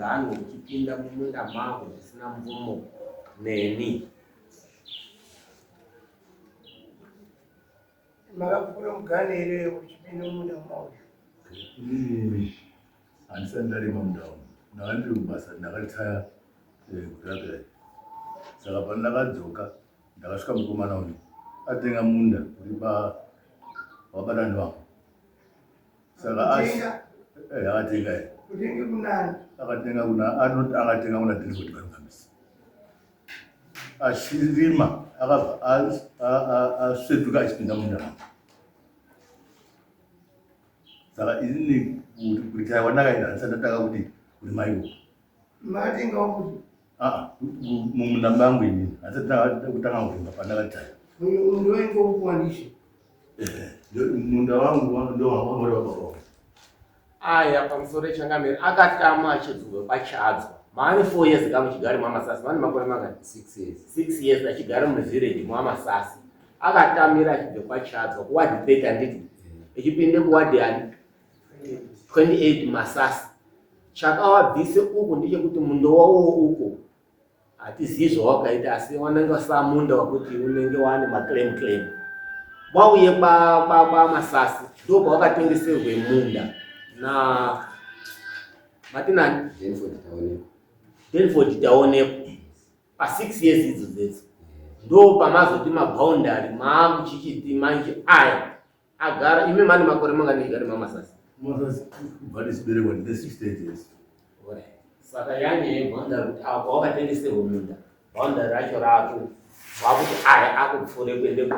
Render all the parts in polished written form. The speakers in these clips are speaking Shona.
muganho uchipinda mumunda mangu zvisina mvumo neni. Makapfuura muganho here uchipinda mumunda mauyu? Handisati ndarima munda wangu. Ndanga ndiri kubasa ndakataya eh, kudhara saka pandakadzoka ndakasvika mukomana uyu atenga munda uri pa wabatani wangu saka eh, akatenga eh. Akatenga kuna anoti akatenga kuna Denford Barungamisi achirima akabva asvetuka achipinda munda mangu saka inini kuritaya kwandakaita handisati ndatanga kuti kurima ikoko. Matenga kuti Ah, mumunda mangu inini handisati kutanga kurima pandakataya. Munda wainge ukuwandisha? Munda wangu ndowangori wababa wangu. Aya pamusoro echangamire akatama achibva pachadzwa maane 4 years kamuchigari mwamasasi maane makore mangani? 6 years. 6 years achigara muvillage mwamasasi akatamira achibva kwachadzwa kuward 30 handiti echipinde kuward yani 28 masasi. Chakawabvise uku ndechekuti munda wawo uko hatizivi zvawakaita asi wanenge samunda wakuti unenge wane maclaim claim wauye kwamasasi ndo pawakatengeserwe munda na matinani Denford Taonekwa pa 6 years idzo dzedzo ndo pamazoti maboundary maakuchichiti manje aya agara imi mane makore mangani igare mamasasi? Masasi kubva ndichiberekwa ndine 68 years. Alright. Saka yanye yeboundary kuti apo wakatengeserwa munda boundary racho rako wakuti aya akupfuure kuende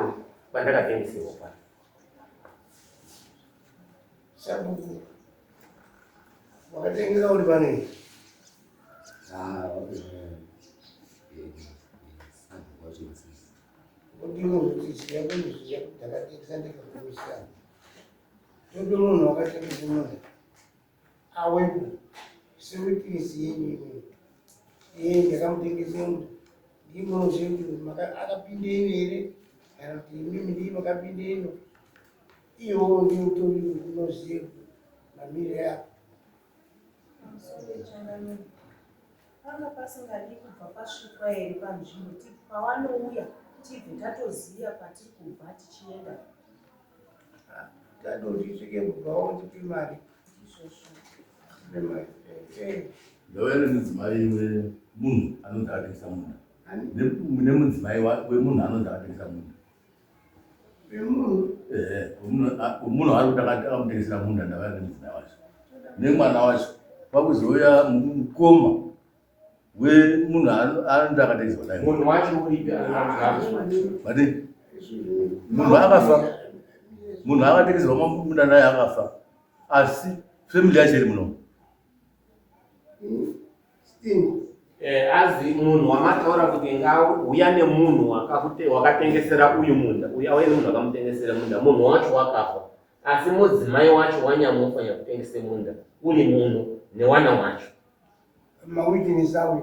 kwandakatengeserwa kwa Sabhuku wakatengesa uri pane Ah, sabhuku wacho Masasi. Ndinoziva kunoziva kuti ndakatengesa ndikakumisana. Tode munhu wakatengesa munhu awepo sewitness yenyu imwe. Iye ndakamutengesa munhu ndii munoziva kuti akapinda ino here kana kuti imimi ndii makapinda ino. Iwo ndiwo utori unoziva mamiriro ako. Panga pasingadi kubva pasvikwa here panzvimbo pavanouya tibve tatoziva kwatiri kubva tichienda. Tatoti svike kubva wotipe mari. Izvozvo. Tipe mari. Ndauya nemudzimai wemunhu anonzi akatengesa munda. Nemudzimai wemunhu anonzi akatengesa munda. Wemunhu? Wemunhu ari kuti akamutengesera munda ndauya nemudzimai wacho. Nemwana wacho. Kwakuzouya mukoma wemunhu anonzi akatengeserwa naye. Munhu wacho uripi? Vati munhu akafa. Munhu akatengeserwa munda naye akafa. Asi family yacho iri muno. Azi munhu wamataura kuti ngauya nemunhu wakatengesera uyu munda, uyu auye nemunhu wakamutengesera munda, munhu wacho wakafa, asi mudzimai wacho wanyamufa nyakutengese munda uri muno newana wacho. Mawitness auya.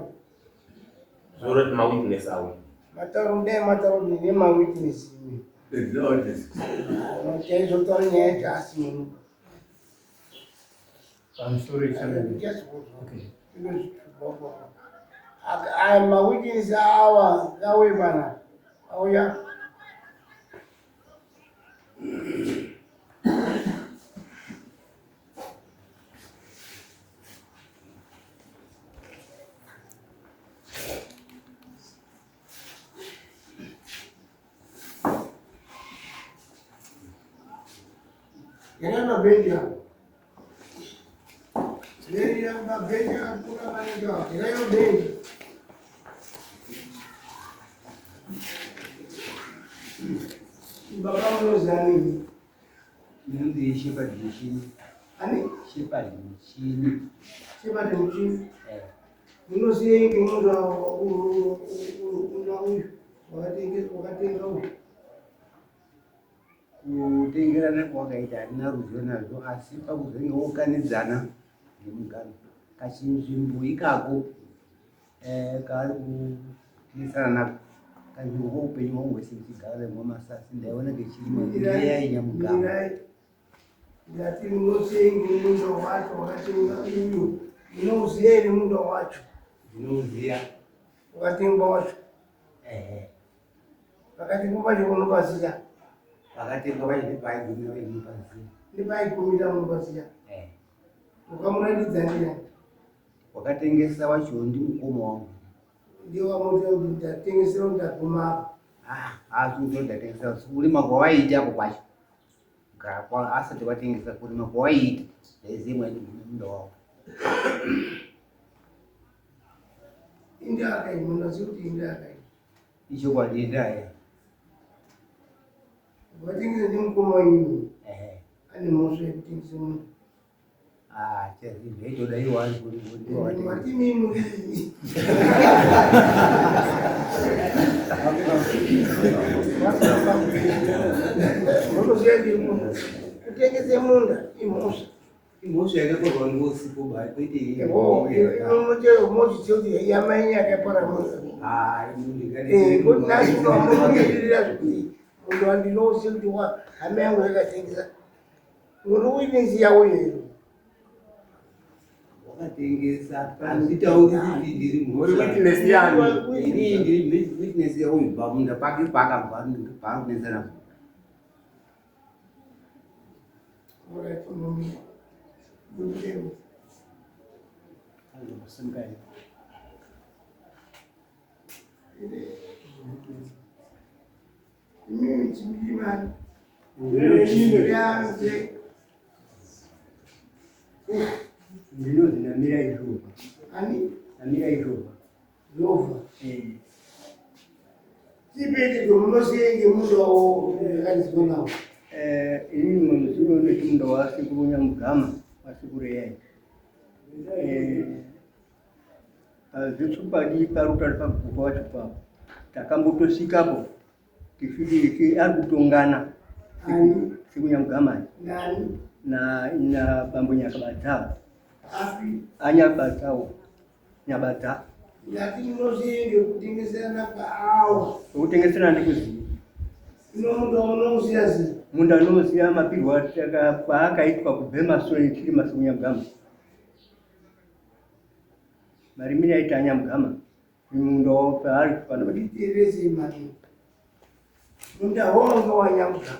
Zvoroti mawitness auya. Matauro dai matauro ndine mawitness imi. Chaizotaura nyaya yacho asi muno. Pamusoro Aya mawitness awa ngauye pana. Auya. Yana mabhendi apo. Bhendi mabhendi akakura maningi apo. Yana mabhendi. Baba munoziva nini? Inonzi Shepherd Muchini. Ani? Shepherd Muchini. Shepherd Muchini. Eh. Munoziva inge munhu una uyu wakatenga uyu. Kutengerana kwakaita hatina ruzivo nazvo asi pakuzenge wokanidzana nemugano kachinzvimbo ikako kaari kunesana nako kanzvimbo koupenyu hwangu hwese ndichigara mwamasasi ndaiona kechirima yainyamugano. Ndati munotenge munda wacho wakatenga uyu. Ndinouziya here munda wacho? Ndinouziya. Wakatengwa wacho? Ehe. Pakatengwa pacho unopaziya? Pakatengwa pacho ndipaigumira unopaziya. Ndipaigumira unopaziya? Eh. Ukamuratidza ndiyani? Wakatengesa wacho ndimukoma wangu. Ndiye wamuti kuti ndatengesera kuti ndaguma apa. Ah, asi kuti ndatengesa kurima kwawaiita apo kwacho. Kugara kwa asati watengesa kurima kwawaiita. Ndaiziva munda wavo. Indaa kai munoziva kuti indaa kai. Ichokwadi indaa ya. Watengesa ndimukoma wenyu. Ehe. Ane mhosva yekutengesa munhu. Ah, zvaitoda iwo ari kuri Matimi muri. Munoziva kuti kutengesa munda imhosva. Imhosva yakakorwa ngosi kuba kwete Mochiziva kuti yamai yakapara mhosva. Ah, Kuti nhasi unomumirira zvekuti munhu wandinoziva kuti hama yangu yakatengesa. Muri witness yavo here? Wakatengesa handitauri kuti ndiri Muri witness yani? Ini ndiri witness yauyu pamunda pake paakabva paakunetsana. Alright, mummy. Mutemo. Imimi chimimani. Yanze. Ndinozi Namira Izvova. Ani? Namira Izvova. Zova. Chipete munosenge munda wakadzwa nawo. Inini muzuro unoti munda wasekuru Nyamugama wasekuru eyai. Zvechokwadi parutari pagupa wacho papo takambotosvikapo tichiti ari kutongana Ani? sekuru Nyamugama Nani? na na bambo Nyakabadzawo Api? anyabadzawo Nyabadza Ndati munosenge kutengeserana kwaawo. okutengeserana ndikuziva Ino munda unouziya zii. munda unoziva mapirwo kwaakaitwa kubve masure chiri masuku Nyamugama marimire aita anyamugama munda paari pano Nditerese mari. Munda wonga wanyamugama.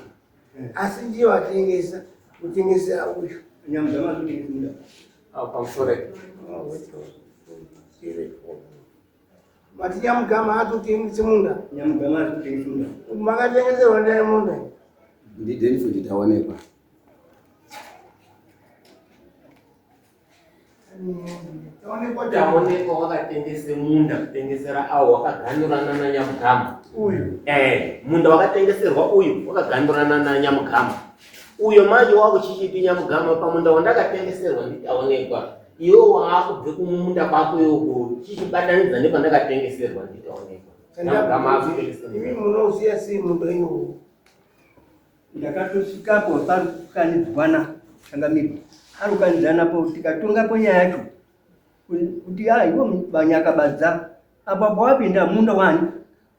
Asi ndiye watengesa kutengesera uyu. Nyamugama azotengesa munda. Ah, pamusoro. Mati Nyamugama atotengese munda. Nyamugama azotengesa munda. Makatengeserwa ndani munda? Ndidenford Taonekwa. Taonekwa Taonekwa wakatengese munda kutengesera awo wakaganurana naNyamugama. Uyu. Eh, munda wakatengeserwa uyu wakaganurana naNyamugama. Uyo manje wakuchichiti Nyamugama pamunda wandakatengeserwa nditaonekwa. Iwe waakubve kumunda kwako iwoko chichibatanidza nepandakatengeserwa nditaonekwa. Nyamugama akutengesa Imi munda. munouziya sei munda iwowo? Ndakatosvikapo pari kukanidzwana changamire ari kukanidzanapo tikatongapo nyaya yacho kuti a iwo vanyakabadza apo apo wapinda munda wani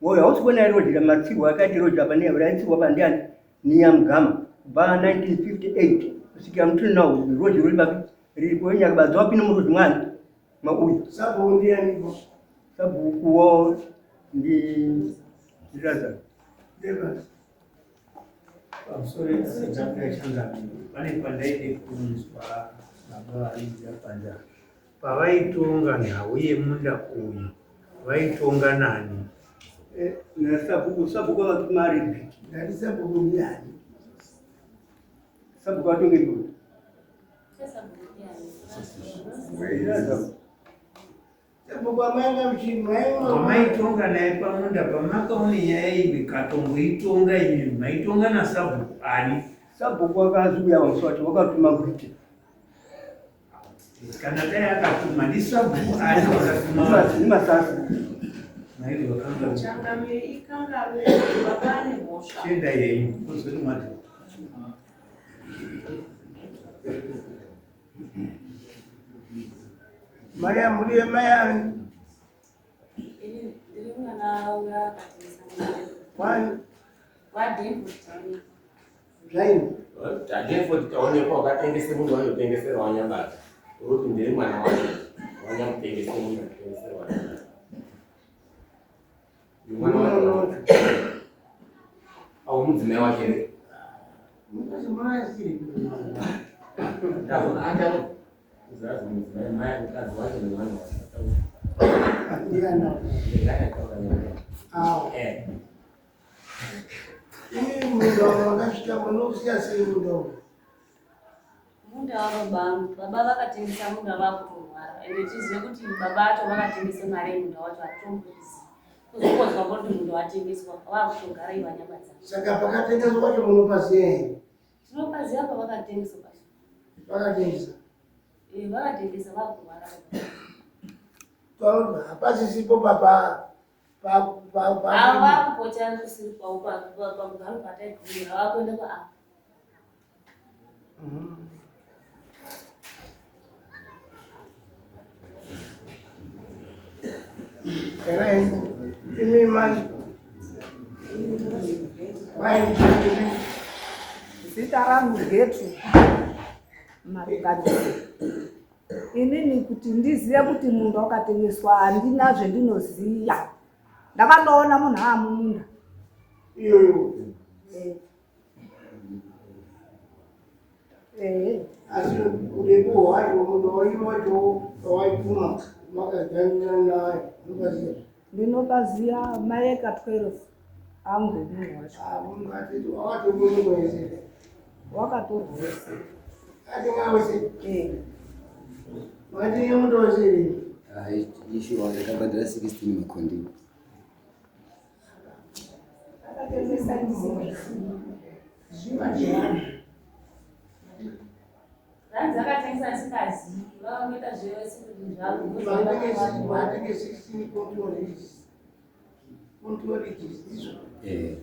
woyo hausi kuona rodhira matsirwa akaita rodhira pane raitsirwa pandiani ninyamugama kubva 1958 kusvikira mutiri nawo rodhi ruri papi riripo nyakabadza wapinda murodhi mwani mauyu. Sabhuku ndianiko? Sabhukuwo ndi Lazaro. Ndebasi. Pamusoro changamire, pane pandaide kunzwa baba varidza panza pavaitonga nhau yemunda uyu vaitonga nani? Nasabhuku, sabhuku akatuma ari bhiti. Ndati sabhuku ndiani? Sabhuku atonge iwe. Sabhuku amainga muchimwa. Wamaitonga naye pamunda pamakaona nyaya iyi mikatongoitonga imi maitonga nasabhuku ani? Sabhuku akazouya pamusi wacho wakatuma gwiti. Kana dai akatuma ndisabhuku ani wakatuma? Nemasasi. Mairi wakanga Changamire ikangaroo baba ane mhosva. chienda yenyu kuzoti mati Mari muri yemayani. Ini ndiri mwana wakatengesa munda. Wani? Wadenford Taonekwa. Zvaini. Tadenford Taonekwa wakatengese munda wanotengeserwa Nyabadza. Uri kuti ndiri mwana wake. Wanyamutengese munhu akutengeserwa. Au mudzimai wacho here? Mukadzi mwana asiri. Ndazona acharo. Uzazi mudzimai mai mukadzi wacho nemwana wacho. Ndiana. Ndakataura naye. Awo. Eh. Imi munda wakasvika munosiya sei munda uyu? Munda wababa angu, baba vakatengesa munda vakutorwara, ende tizive kuti baba acho vakatengesa mari yemunda wacho hatitombozivi. Kuzongonzwa kuti munda watengeswa vakutogara ivanyabadza. Saka pakatengeswa pacho munopaziya here? Tinopaziva pavakatengeswa pacho. Pakatengesa. Eh, vakatengesa vakurwara. Taura hapasisipo papa pa Ava vakupocha kusiri kwavo pamugaro pataigumira vakuenda kwaapa. Era imi mai mai Zita rangu Getu Marukanisi. Inini kuti ndiziye kuti munda wakatengeswa handina zvendinoziya. Ndakandoona munhu aamumunda. Iyoyo. Eh. Asi urefu hwacho munda wacho wacho waipfuma makaganira naye munopaziya. Ndinopaziya maeka 12 angu emunhu wacho. Wakatorwa wese. Wakatorwa wese. Atenga wese. Eh. Makatenga munda wese here? Hayi, ishuwa ndakabhadhara 16 makondini. Akatengesa Zvimajani. Ranzi akatengesa asikazivi, vakangoita zvese kuti zvavo. Matenge 16 control ndizvo. Eh.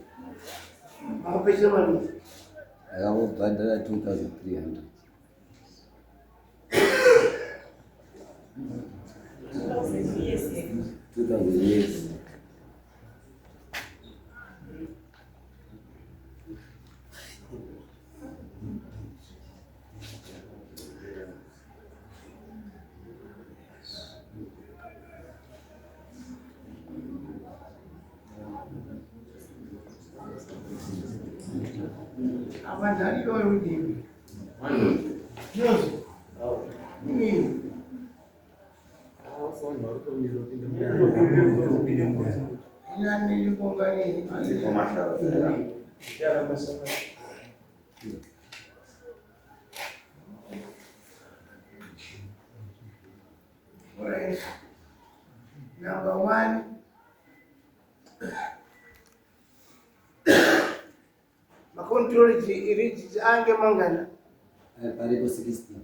Makapesa mari. Ndakambobhadhara 2300. 2000 years. Apa ndariyo yudini. Jozi. Imi. Inani likongani. Alright. Number one. Macontrol ridges ange mangana. Paripo 16.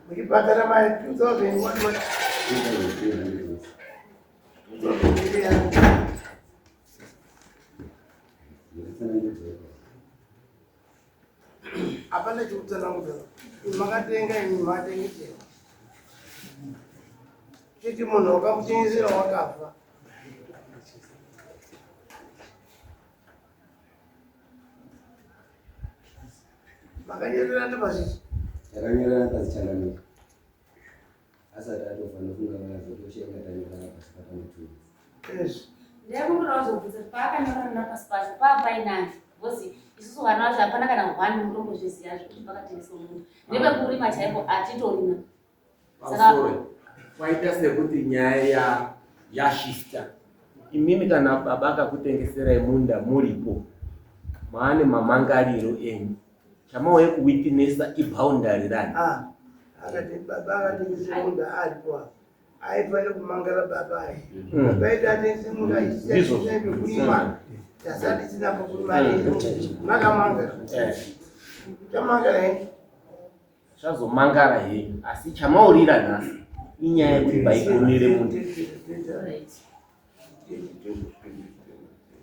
Muchibhadhara mari 2000 what what 2300. 2300. Ndakatsanangudza. Hapana chekutsanangudza. Imi makatenga imi makatengesera. Chiti munhu wakamutengesera wakafa. Makanyorerana pasi. Takanyorerana pasi changamire. Asati atofa nofunga vakazotoshenga tanyorana pasi patanotuma. Yes. Ndaikumbira kuzobvunza kuti paakanyorana pasi pacho paapainani because isusu vana vacho hapana kana one mutombozviziva zvekuti pakatengeswa munda. Nevekurima chaipo hatitorina. Pamusoro. Kwaita sekuti nyaya ya yashifta. Imimi kana baba akakutengeserai munda muripo maane mamangariro enyu. Chamauye kuwitnessa iboundary rani. Ah, akati baba akatengesa munda aripo apa. Aifanira kumangara baba ayi. Baba edu atengese munda Ndizvo. aisiyakulima. Tasati tisina pokulima makamangara. Eh. Chamangara henyu. Zvazomangara henyu asi chamaurira nhasi inyaya yekuti baikomere munda.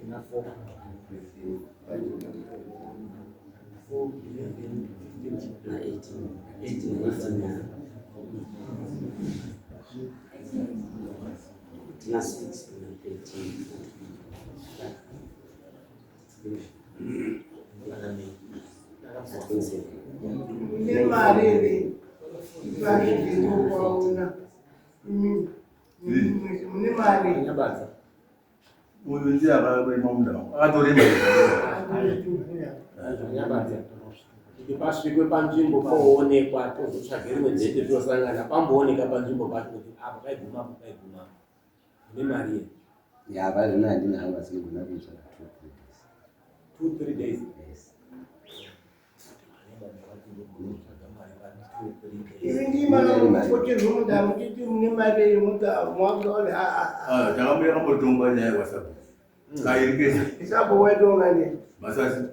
Ina 4 4 11 15 18. Tina 6 na 13. Mune mari here? Ipazvinopaona. Mune mari. Uyu ndiye akarema munda wangu. Akatorema. Kuti pasvikwe panzvimbo poonekwa tozotsvaga rimwe dhete tosangana pambooneka panzvimbo pacho kuti apa paiguma apa paiguma apa. Mune mari here? Ya, pazvino handina hangu asi ndinogona kuitsvaga 2 3 days. 2 3 days. Yes. Imi ndima nokupoterwa munda muchiti mune mari here munda mwakuti Ah, takamboya kambotongwa nyaya kwaSabhuku. Kairi kese. Sabhuku waitonga nei? Masasi.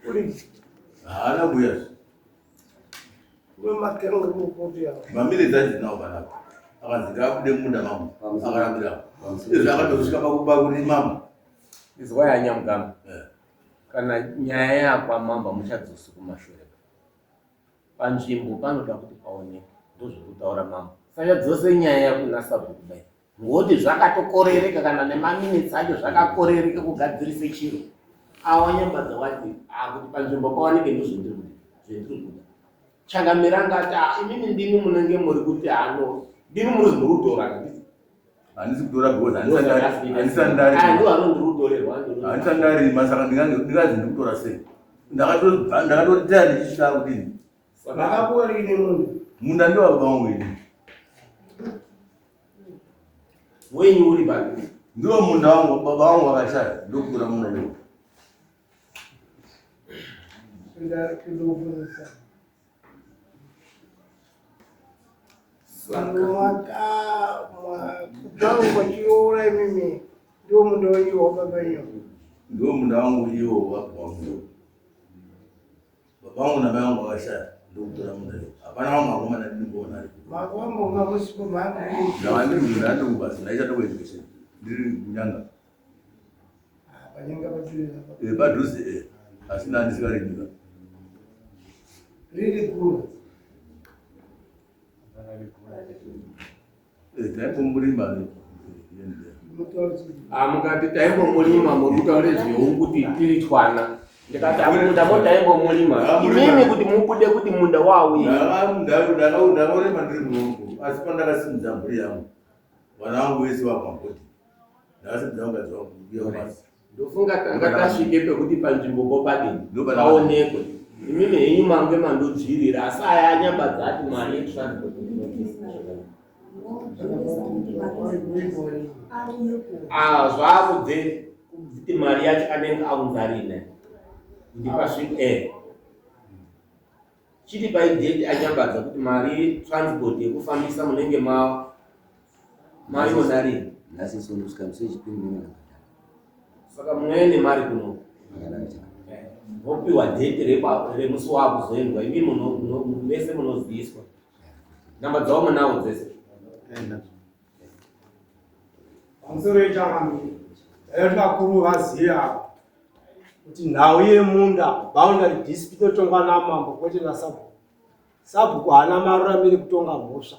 Uri Haana kuuya. wemakenga mukoti yawo. Mamire dzacho dzinawo panapa. Akanzi ngaabude munda mangu. Akarambira. Izvi akatosvika pakuba kuti mama. Izwai anyamugamba. Eh. Kana nyaya yakwamambo muchadzosi kumashure. Panzvimbo panoda kuti paoneke. Ndozvekutaura mambo. Saka dzose nyaya yakuna sabhuku kudai. Ngokuti zvakatokorereka kana nemaminitsi acho zvakakorereka kugadzirise chiro. Awa nyambadza wati ah, kuti panzvimbo paoneke ndozvendiri kuda. Zvendiri kuda. Changamire angati ah, imimi ndimi munenge muri kuti ano ndimi muri muri kutora handiti? Handisi kutora because handisati ndarima. Ah, ndiwo anondiri kutorerwa. Handisati ndarima saka ndingazi ndiri kutora sei? Ndakatoteya ndichisvika kudini? Makapuwa rini munda? Munda ndewababa vangu ini. Wenyu uri papi? Ndiwo munda wangu, baba vangu vakashaya, ndokutora munda iwo. Ndakubvunza. Kubva kwachiroora imimi ndiwo munda wenyu wababa wenyu. Ndiwo munda wangu iwo wababa vangu. Baba vangu namai vangu vakashaya, ndokutora munda iwo. Hapana vamwe vakomana ndinimboona aripo. Makwambo ngamusipo mhanga. Ndava ndiri munda ndiri kubasa, ndaichata kueducation. Ndiri kunyanga. Panyanga padhuze. Eh, padhuze eh. Asi ndandisikarimika. Riri kure. Eh, taimbomurima. Ah, mukati taimbomurima muri kutaura zvehu kuti tiri twana. Ndikati ah, munda mo taimbomurima. Imimi kuti mubude kuti munda wauye. Ndakaurima ndiri murongo asi pandakasimudza mhuri yangu vana vangu vese vapabhodhi ndakasimudza mukadzi wangu uya kubasa. Ndofunga tanga tasvike pekuti panzvimbo po padini paonekwe. Imimi henyu mange mandodzvirira asi aya anyambadza ati mari yetransport Ah, zvaakubve kuti mari yacho anenge aunza rini kuti pasvike eh. Chiti paidate anyambadza kuti mari transport yekufambisa munenge ma maiona rini. Nhasi sondo kusvika musi wechipiri ndinenge ndabhadhara. Saka munouya nemari kuno Makanaka chakanaka. vopiwa date remusi wakuzoendwa imi mese munoziiswa namba dzavo munawo dzese. Pamusoro yechangamire, dai vakuru vaziva kuti nhau yemunda boundary dispute inotongwa namambo kwete nasabhuku. Sabhuku haana maruramiro ekutonga mhosva,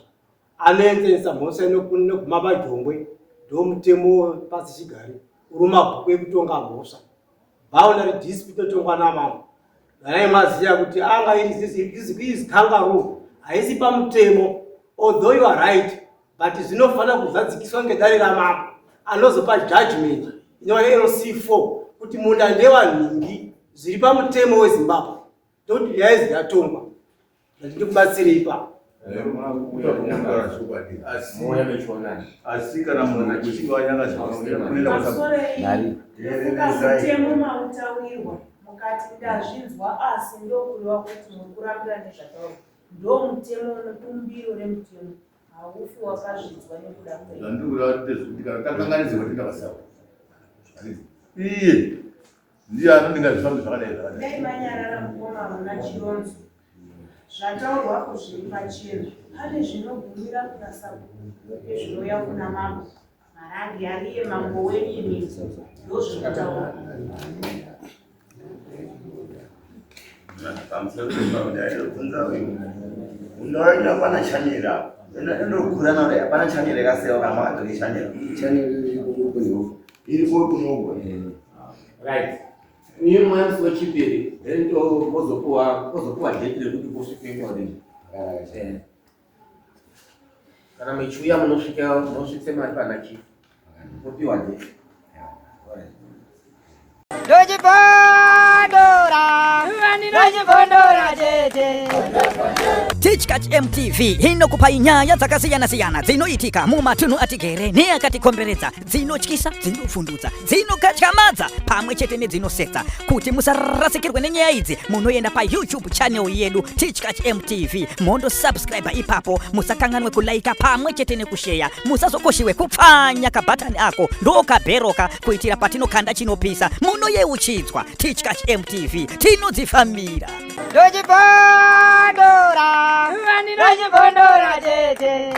anoenzanisa mhosva inoguma pajongwe, ndomutemo wepasichigare uri mumabhuku ekutonga mhosva. Boundary dispute inotongwa namambo. Garai maziva kuti anga iri is kangaroo, haisi pamutemo, although you are right but zvinofanira kuzadzikiswa ngedare ramambo anozopa judgment inova LC4 kuti munda ndewanhingi zviri pamutemo weZimbabwe ndokuti nyaya yatongwa ndati ndikubatsire ipapo. Asi kana munhu uchinge wanyangadzwa unoenda Pamusoro kwasabhuku. iyi ndofunga mutemo mautaurirwa mukati ndazvinzwa asi ndokureva kuti muri kurambira nezvataurwa ndomutemo nebumbiro remutemo haufi wakazvidzwa nekuda kwei. Zvandiri kureva ndezvekuti kana takanganidzirwa toenda kwasabhuku. Iye ndiye anondinga zvifambe zvakadai zvakadai. Dai manyarara mukoma hamuna chironzo. Zvataurwapo zviri pachena. Pane zvinogumira kuna sabhuku nezvinouya kuna mambo. Marange ariye mambo wenyu imi ndozvinotaura. Pamusoro pepabvunza uyu unoenda hapana chanera inokura nayo hapana chanera yakasewa kana makadzoke chanera Chanel iri kumurupo nehofu. Iriko kunogwa. Right. Iye musi wechipiri then to mozopuwa mozopuwa date rekuti posvike kwarini. Eh. Kana mechiuya munosvika munosvitse mari pana chief. Mopiwa date. Alright. Ndochibondora, ndochibondora tete. Tichkach MTV inokupai nyaya dzakasiyana-siyana dzinoitika mumatunhu atigere neakatikomberedza, dzinotyisa, dzinovhundutsa, dzinokatyamadza pamwe chete nedzinosetsa. Kuti musarasikirwe nenyaya idzi, munoenda paYouTube channel yedu Tichkach MTV mondosubscribe ipapo. Musakanganwe kulaika pamwe chete nekusheya. Musazokoshiwe kupfanya kabhatani ako ndokabheroka kuitira patinokanda chinopisa munoyeuchidzwa. Tichkach MTV tinodzifambira. Ndochibondora, ndochibondora tete.